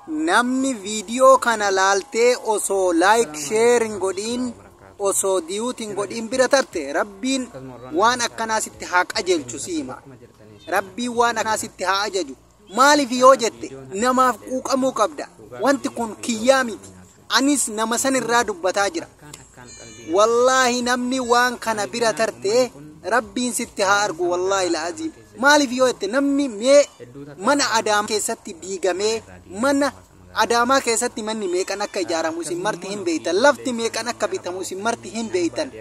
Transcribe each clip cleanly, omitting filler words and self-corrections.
Namni viidiyoo kana laaltee osoo like share hin godhiin, osoo duet hin godhiin bira tarte, Rabbiin waan akkanaa sitti haa qajeelchu siima. Rabbiin waan akkanaa sitti haa ajaju. Maaliif yoo jette, namaaf quuqamuu qabda. Wanti kun kiyyaa miti. Anis nama san irraa dubbataa jira. Wallaahi, namni waan kana bira tarte, Rabbiin sitti haa argu, wallaahi la'aziim. Maaliif yoo jette, namni mee mana Adaamaa keessatti diigamee, mana Adaamaa keessatti manni meeqan akka ijaaramu isin marti hin beeytan. Lafti meeqan akka bitamu isin marti hin beeytan.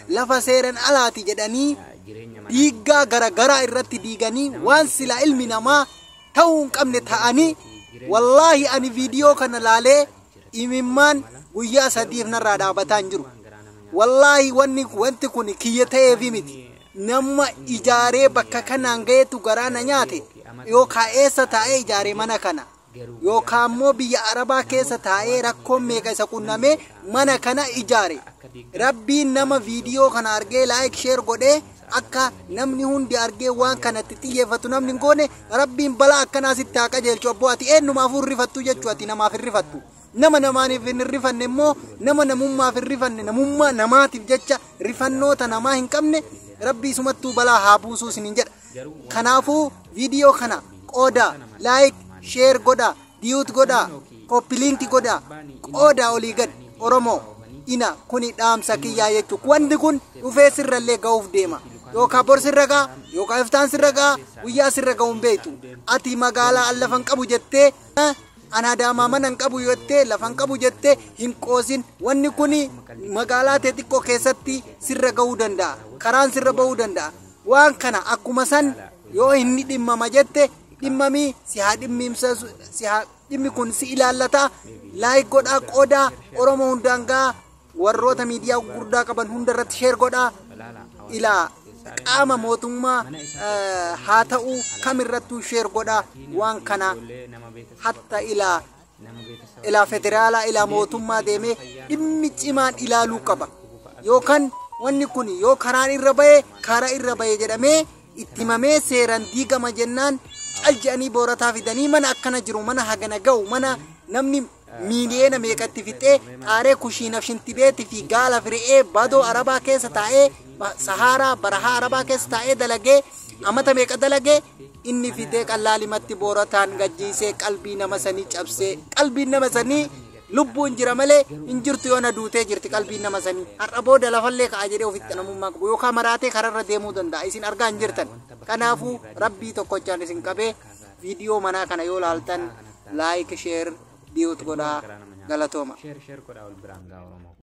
Lafa seeran alaati jedhanii diiggaa garagaraa irratti diiganii, waan silaa ilmi namaa ta'uu hin qabne ta'anii. Wallaahi, ani viidiyoo kana laalee imimmaan guyyaa 3f narraa dhaabataa hin jiru. Wallaahi, wanti kun kiyya ta'eefi miti. Nama ijaaree bakka kanaan ga'eetu garaa na nyaate. Yookaan eessa taa'ee ijaaree mana kana? Yookaan immoo biyya Arabaa keessa taa'ee rakkoon meeqa isa qunnamee mana kana ijaare? Rabbiin nama viidiyoo kana argee like share godhee akka namni hundi argee waan kanatti xiyyeeffatu namni hin goone, Rabbiin balaa akkanaa sitti haa qajeelchu. Abboo, ati eenyumaafuu hin rifattu jechuu, ati namaaf hin rifattu. Nama namaaniif hin rifanne immoo, nama namummaaf hin rifanne, namummaa namaatiif jecha rifannoota namaa hin qabne, Rabbii sumattuu balaa haa buusuu isiniin jedha. Kanaafuu viidiyoo kana qooda, like share godha, duet godha, copy link godha, qooda olii gad. Oromoo ina kuni dhaamsa kiyyaa jechuudha. Wanti kun dhufee sirrallee ga'uuf deema. Yookaan bor sirra ga'a, yookaan iftaan sirra ga'a, guyyaa sirra ga'u hin beektu. Ati magaalaa an lafa hin qabu jettee, an Adaamaa mana hin qabu jettee, lafa hin qabu jettee hin qoosin. Wanni kuni magaalaa tee xiqqoo keessatti sirra ga'uu danda'a. Karaan sirra ba'uu danda'a. Waan kana akkuma san yoo inni dhimmama jette dhimmamii si haa dhimmimsa, si haa dhimmi kun si ilaallata. Like godhaa, qoodaa, Oromoo hundaan ga'a. Warroota miidiyaa gurguddaa qaban hunda irratti share godhaa. Ilaa qaama mootummaa haa ta'u kamirrattuu share godhaa waan kana. Hatta ilaa federaalaa, ilaa mootummaa deemee dhimmi cimaan ilaaluu qaba. Yookaan wanni kun yoo karaan irra bahe, karaa irra bahe jedhamee itti himamee seeraan diigama jennaan, cal je'anii boorataa fidanii mana akkana jiru, mana hagana ga'u, mana namni miiliyoona meeqatti fixee xaaree kushiinaaf shintibeetii fi gaala fire'ee badoo Arabaa keessa taa'ee, Saharaa barahaa Arabaa keessa taa'ee dalagee, amata meeqa dalagee, inni fidee qallaalimatti boorataan gajjiisee qalbii nama sanii cabsee, qalbiin nama sanii lubbuun jira malee hin jirtu. Yoo na duutee jirti qalbiin nama sanii, har'a booda lafallee ka'a jedhee ofitti namummaa qabu yookaan maraatee kararra deemuu danda'a. Isin argaa hin jirtan. Kanaafuu Rabbii tokkochaan isin qabee, viidiyoo manaa kana yoo laaltan like, share, duet godhaa. Galatooma. Share share godhaa, ol biraan gaa Oromoo.